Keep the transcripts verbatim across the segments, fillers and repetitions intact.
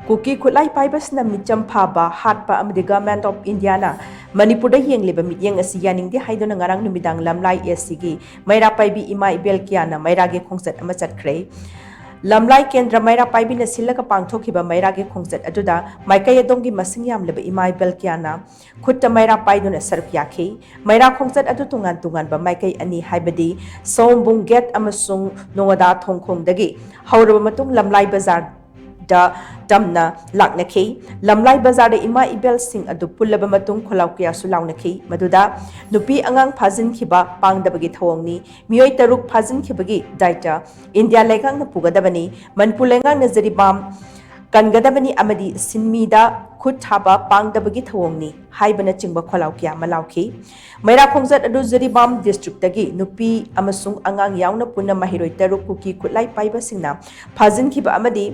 ꯀꯨꯀꯤ ꯈꯨꯠꯂꯥꯏ ꯄꯥꯏꯕꯁꯤꯅ ꯃꯤꯆꯝ ꯐꯥꯕ, ꯍꯥꯠꯄ ꯑꯃꯗꯤ Government of Indiaꯅ ꯃꯅꯤꯄꯨꯔꯗ ꯌꯦꯡꯂꯤꯕ ꯃꯤꯠꯌꯦꯡ ꯑꯁꯤ ꯌꯥꯅꯤꯡꯗꯦ ꯍꯥꯏꯗꯨꯅ ꯉꯔꯥꯡ ꯅꯨꯃꯤꯗꯥꯡ ꯂꯝꯂꯥꯏ ACꯒꯤ ꯃꯩꯔꯥ ꯄꯥꯏꯕꯤ ꯏꯃꯥ ꯏꯕꯦꯜ ꯀꯌꯥꯅ ꯃꯩꯔꯥꯒꯤ ꯈꯣꯡꯆꯠ ꯑꯃ ꯆꯠꯈ꯭ꯔꯦ꯫ ꯂꯝꯂꯥꯏ ꯀꯦꯟꯗ꯭ꯔ ꯃꯩꯔꯥ ꯄꯥꯏꯕꯤꯅ ꯁꯤꯜꯂꯒ ꯄꯥꯡꯊꯣꯛꯈꯤꯕ ꯃꯩꯔꯥꯒꯤ ꯈꯣꯡꯆꯠ ꯑꯗꯨꯗ ꯃꯥꯏꯀꯩ ꯑꯗꯣꯝꯒꯤ ꯃꯁꯤꯡ ꯌꯥꯝꯂꯕ ꯏꯃꯥ ꯏꯕꯦꯜ ꯀꯌꯥꯅ ꯈꯨꯠꯇ ꯃꯩꯔꯥ ꯄꯥꯏꯗꯨꯅ ꯁꯔꯨꯛ ꯌꯥꯈꯤ꯫ ꯃꯩꯔꯥ ꯈꯣꯡꯆꯠ ꯑꯗꯨ ꯇꯣꯉꯥꯟ ꯇꯣꯉꯥꯟꯕ ꯃꯥꯏꯀꯩ ꯑꯅꯤ, ꯍꯥꯏꯕꯗꯤ ꯁꯑꯣꯝꯕꯨꯡ ꯒꯦꯠ ꯑꯃꯁꯨꯡ ꯅꯣꯉꯣꯗꯥ ꯊꯣꯡꯈꯣꯡꯗꯒꯤ ꯍꯧꯔꯕ ꯃꯇꯨꯡ ꯂꯝꯂꯥꯏ ꯕꯖꯥꯔꯗ ꯇꯝꯅ ꯂꯥꯛꯅꯈꯤ꯫ ꯂꯝꯂꯥꯏ ꯕꯖꯥꯔꯗ ꯏꯃꯥ ꯏꯕꯦꯜꯁꯤꯡ ꯑꯗꯨ ꯄꯨꯜꯂꯕ ꯃꯇꯨꯡ ꯈꯣꯜꯂꯥꯎ ꯀꯌꯥꯁꯨ ꯂꯥꯎꯅꯈꯤ꯫ ꯃꯗꯨꯗ ꯅꯨꯄꯤ ꯑꯉꯥꯡ ꯐꯥꯖꯤꯟꯈꯤꯕ ꯄꯥꯡꯗꯕꯒꯤ ꯊꯧꯑꯣꯡꯅꯤ, ꯃꯤꯑꯣꯏ ꯇꯔꯨꯛ ꯐꯥꯖꯤꯟꯈꯤꯕꯒꯤ ꯗꯥꯏꯇ ꯏꯟꯗꯤꯌꯥ ꯂꯩꯉꯥꯛꯅ ꯄꯨꯒꯗꯕꯅꯤ, ꯃꯅꯤꯄꯨꯔ ꯂꯩꯉꯥꯛꯅ ꯖꯤꯔꯤꯕꯥꯝ ꯀꯟꯒꯗꯕꯅꯤ ꯑꯃꯗꯤ ꯁꯤꯟꯃꯤꯗ ꯈꯨꯠ ꯊꯥꯕ ꯄꯥꯡꯗꯕꯒꯤ ꯊꯧꯑꯣꯡꯅꯤ ꯍꯥꯏꯕꯅꯆꯤꯡꯕ ꯈꯣꯜꯂꯥꯎ ꯀꯌꯥ ꯑꯃ ꯂꯥꯎꯈꯤ꯫ ꯃꯩꯔꯥ ꯈꯣꯡꯆꯠ ꯑꯗꯨ ꯖꯤꯔꯤꯕꯥꯝ ꯗꯤꯁꯇ꯭ꯔꯤꯛꯇꯒꯤ ꯅꯨꯄꯤ ꯑꯃꯁꯨꯡ ꯑꯉꯥꯡ ꯌꯥꯎꯅ ꯄꯨꯟꯅ ꯃꯍꯩꯔꯣꯏ ꯇꯔꯨꯛ ꯀꯨꯀꯤ ꯈꯨꯠꯂꯥꯏ ꯄꯥꯏꯕꯁꯤꯡꯅ ꯐꯥꯖꯤꯟꯈꯤꯕ ꯑꯃꯗꯤ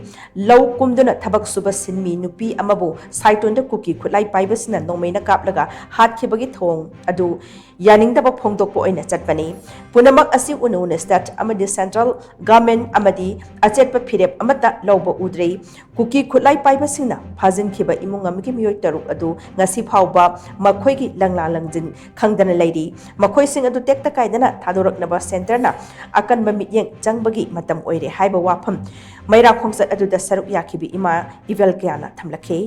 ꯂꯧ ꯀꯨꯝꯗꯨꯅ ꯊꯕꯛ ꯁꯨꯕ ꯁꯤꯟꯃꯤ ꯅꯨꯄꯤ ꯑꯃꯕꯨ ꯁꯥꯏꯇꯣꯟꯗ ꯀꯨꯀꯤ ꯈꯨꯠꯂꯥꯏ ꯄꯥꯏꯕꯁꯤꯡꯅ ꯅꯣꯡꯃꯩꯅ ꯀꯥꯞꯂꯒ ꯍꯥꯠꯈꯤꯕꯒꯤ ꯊꯧꯑꯣꯡ ꯑꯗꯨ ꯌꯥꯅꯤꯡꯗꯕ ꯐꯣꯡꯗꯣꯛꯄ ꯑꯣꯏꯅ ꯆꯠꯄꯅꯤ꯫ ꯄꯨꯝꯅꯃꯛ ꯑꯁꯤ ꯎꯅ ꯎꯅ state ꯑꯃꯗꯤ central government ꯑꯃꯗꯤ ꯑꯆꯦꯠꯄ ꯐꯤꯔꯦꯞ ꯑꯃꯠꯇ ꯂꯧꯕ ꯎꯗ꯭ꯔꯤ꯫ ꯀꯨꯀꯤ ꯈꯨꯠꯂꯥꯏ ꯄꯥꯏꯕꯁꯤꯡꯅ ꯐꯥꯖꯤꯟꯈꯤꯕ ꯏꯃꯨꯡ ꯑꯃꯒꯤ ꯃꯤꯑꯣꯏ ꯇꯔꯨꯛ ꯑꯗꯨ ꯉꯁꯤ ꯐꯥꯎꯕ ꯃꯈꯣꯏꯒꯤ ꯂꯪꯂꯥ ꯂꯪꯖꯤꯟ ꯈꯪꯗꯅ ꯂꯩꯔꯤ꯫ ꯃꯈꯣꯏꯁꯤꯡ ꯑꯗꯨ ꯇꯦꯛꯇ ꯀꯥꯏꯗꯅ ꯊꯥꯗꯣꯔꯛꯅꯕ centreꯅ ꯑꯀꯟꯕ ꯃꯤꯠꯌꯦꯡ ꯆꯪꯕꯒꯤ ꯃꯇꯝ ꯑꯣꯏꯔꯦ ꯍꯥꯏꯕ ꯋꯥꯐꯝ ꯃꯩꯔꯥ ꯈꯣꯡꯆꯠ ꯑꯗꯨꯗ ꯁꯔꯨꯛ ꯌꯥꯈꯤꯕ ꯏꯃꯥ ꯏꯕꯦꯜ ꯀꯌꯥꯅ ꯊꯝꯂꯛꯈꯤ꯫